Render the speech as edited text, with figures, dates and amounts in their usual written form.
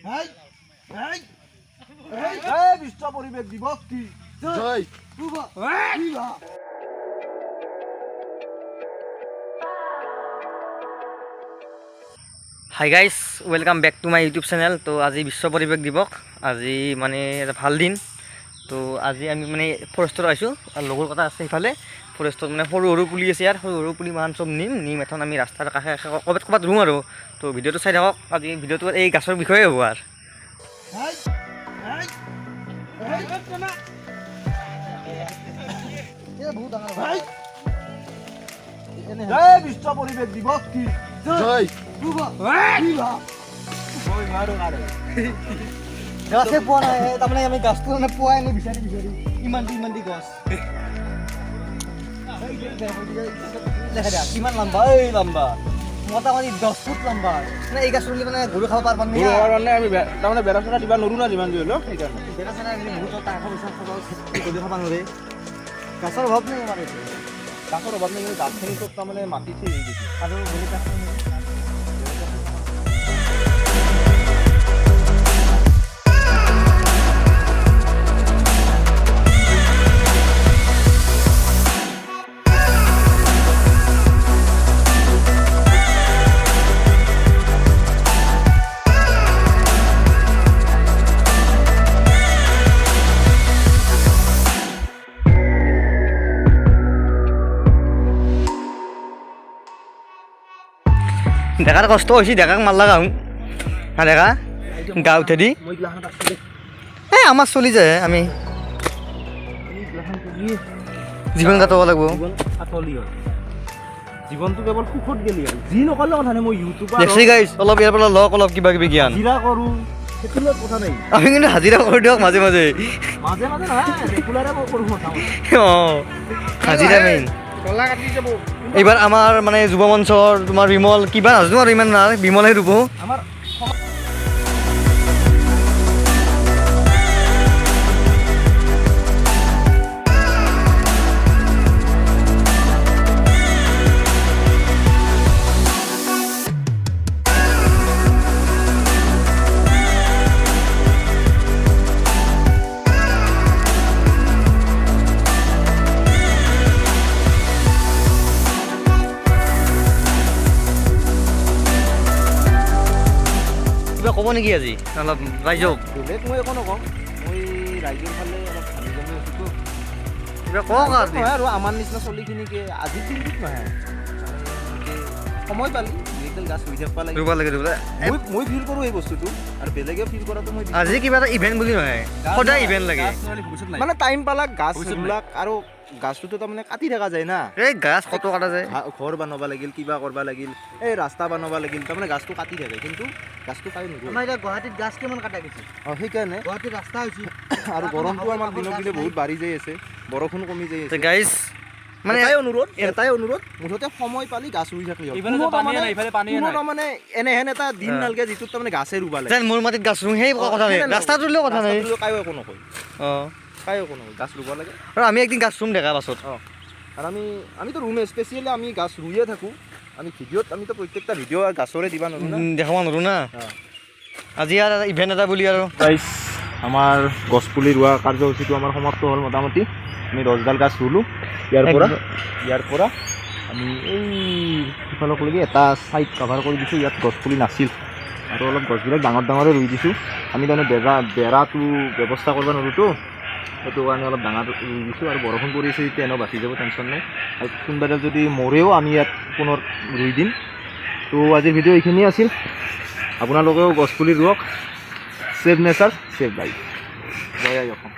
এই বিশ্ব পৰিৱেশ দিৱস কি জয়। Hi guys, welcome back to my YouTube channel. তো আজি বিশ্ব পৰিৱেশ দিৱস, আজি মানে এটা ভাল দিন। তো আজি আমি মানে ফৰেষ্টত আহিছোঁ আৰু লগৰ কথা আছে সিফালে ফৰেষ্টত, মানে সৰু সৰু পুলি আছে ইয়াৰ, সৰু সৰু পুলি মান চব নিম নিম এখন আমি ৰাস্তাৰ কাষে কাষে ক'ৰবাত ক'ৰবাত ৰুওঁ আৰু। তো ভিডিঅ'টো চাই থাকক, আজি ভিডিঅ'টো এই গাছৰ বিষয়ে হ'ব আৰু। জয়, বিশ্ব পৰিৱেশ দিৱস কি জয়। গাছে পোৱা নাই, তাৰমানে আমি গাছটো মানে পোৱাই নাই, বিচাৰি বিচাৰি ইমান দি ইমান দি গছ দেখা দিয়া কিমান লম্বা, এই লম্বা মোটামুটি 10 ফুট লম্বা। মানে এই গাছ ৰুলে মানে গৰু খাব পাৰবা। গৰু খাবৰ কাৰণে আমি তাৰমানে বেৰা চেৰা দিবা নোৱাৰো না, যিমান যি হ'লেও সেইকাৰণে। বেৰা চেৰা দিলে বহুত টকা পইচা খাব, গৰু খাব নোৱাৰে। গাছৰ অভাৱ নাই আমাৰ ইয়াতে। গাছৰ অভাৱ নাই, কিন্তু গাছখিনি চব তাৰমানে মাটিত হৈ গৈছে। আৰু বেলেগ গাছ নাই। ডেকাৰ কষ্ট হৈছে, ডেকাক মাৰলা গাওঁ হা ডেকা গা উঠে দি। মই এইগিলাখন ৰাখি দে। এই আমাৰ চলি যায়, আমি এইগিলাখন তুলি জীৱন কটাব লাগিব। জীৱন আতলি হয়, জীৱনটো কেৱল সুখত গেলি আৰু যি নকৰিলে কথা নাই, মই ইউটিউবাৰ দেখছি গাইছ, অলপ ইয়াৰ পৰা লওক অলপ কিবা কিবি জ্ঞান। হাজিৰা কৰোঁ, সেইটো লগত কথা নাই। আমি কিন্তু হাজিৰা কৰি দিয়ক মাজে মাজে। মাজে মাজে নহয়, ৰেগুলাৰে মই কৰোঁ মোটামুটি। অঁ, হাজিৰা মেইন। গলা কাটি যাব। এইবাৰ আমাৰ মানে যুৱ মঞ্চৰ তোমাৰ বিমল কিবা নাজানো আৰু ইমান নাই, বিমলহে ৰুব। আমাৰ কিবা ক'ব নেকি আজি অলপ ৰাইজক? বেলেগ মই একো নকওঁ, মই ৰাইজৰ ফালে অলপ ঘামি জামি আছোঁতো। কিবা কওক আৰু। নহয় আৰু আমাৰ নিচিনা চলিখিনিকে আজিৰ দিনটোত নহয়, মানে সময় পালি দুই একডাল গাছ ৰুই থাকিব লাগে। ৰুব লাগে, ৰুব লাগে। মই ফিল কৰোঁ এই বস্তুটো আৰু বেলেগে ফিল কৰাটো মই বিচাৰোঁ। আজি কিবা এটা ইভেণ্ট বুলি নহয়, সদায় ইভেণ্ট লাগে। মানে টাইম পালাক গাছ ৰুলাক আৰু গাছটোতো তাৰমানে কাটি থকা যায় না। এই গাছ কত কটা যায়। ঘৰ বনাব লাগিল, কিবা কৰিব লাগিল, এই ৰাস্তা বনাব লাগিল, তাৰমানে গাছটো কাটি থাকে, কিন্তু গাছটো কাটি নগ'ল। আমাৰ এতিয়া গুৱাহাটীত গাছ কিমান কাটা গৈছে। অঁ, সেইকাৰণে। গুৱাহাটীত ৰাস্তা হৈছে। আৰু গৰমটো আমাৰ দিনক দিনে বহুত বাঢ়ি যাই আছে, বৰষুণ কমি যাই আছে। গাইজ মানে এটাই অনুৰোধ, মুঠতে সময় পালি গাছ ৰুই থাকিলি হ'ল। কোনো তাৰমানে এনেহেন এটা দিন নালগে যিটোত তাৰমানে গাছে ৰুবা লাগে। যেন মোৰ মাটিত গাছ ৰুওঁ, সেই কথা নাই, ৰাস্তাত ৰুলেও কথা নাই। ৰাস্তাত ৰুলেও কায়ো একো নকয়। অঁ। কায়ো একো নকয়, গাছ ৰুব লাগে। আৰু আমি একদিন গাছ ৰুম দেখা পাছত। অঁ, আৰু আমিতো ৰুমে স্পেচিয়েলি আমি গাছ ৰুইয়ে থাকোঁ। আমি ভিডিঅ'ত আমিতো প্ৰত্যেকটা ভিডিঅ' আৰু গাছৰে দিবা নোৱাৰোঁ না। দেখাব নোৱাৰোঁ না। আজি আৰু ইভেণ্ট এটা বুলি আৰু। গাইছ, আমাৰ গছপুলি ৰোৱা কাৰ্যসূচীটো আমাৰ সমাপ্ত হ'ল। মোটামুটি আমি 10ডাল গাছ ৰুলোঁ। ইয়াৰ পৰা আমি এই সিফালকলৈকে এটা ছাইড কাভাৰ কৰি দিছোঁ। ইয়াত গছপুলি নাছিল আৰু অলপ গছবিলাক ডাঙৰ ডাঙৰে ৰুই দিছোঁ। আমি তাৰমানে বেৰাটো ব্যৱস্থা কৰিব নোৱাৰোঁতো, সেইটো কাৰণে অলপ ডাঙৰ ৰুই দিছোঁ। আৰু বৰষুণ পৰি আছে যেতিয়া এনেও বাচি যাব, টেনশ্যন নাই। আৰু কোনোবা এডাল যদি মৰেও আমি ইয়াত পুনৰ ৰুই দিম। তো আজিৰ ভিডিঅ' এইখিনিয়ে আছিল। আপোনালোকেও গছপুলি ৰুৱক। Save nature, save life. জয় আই অসম।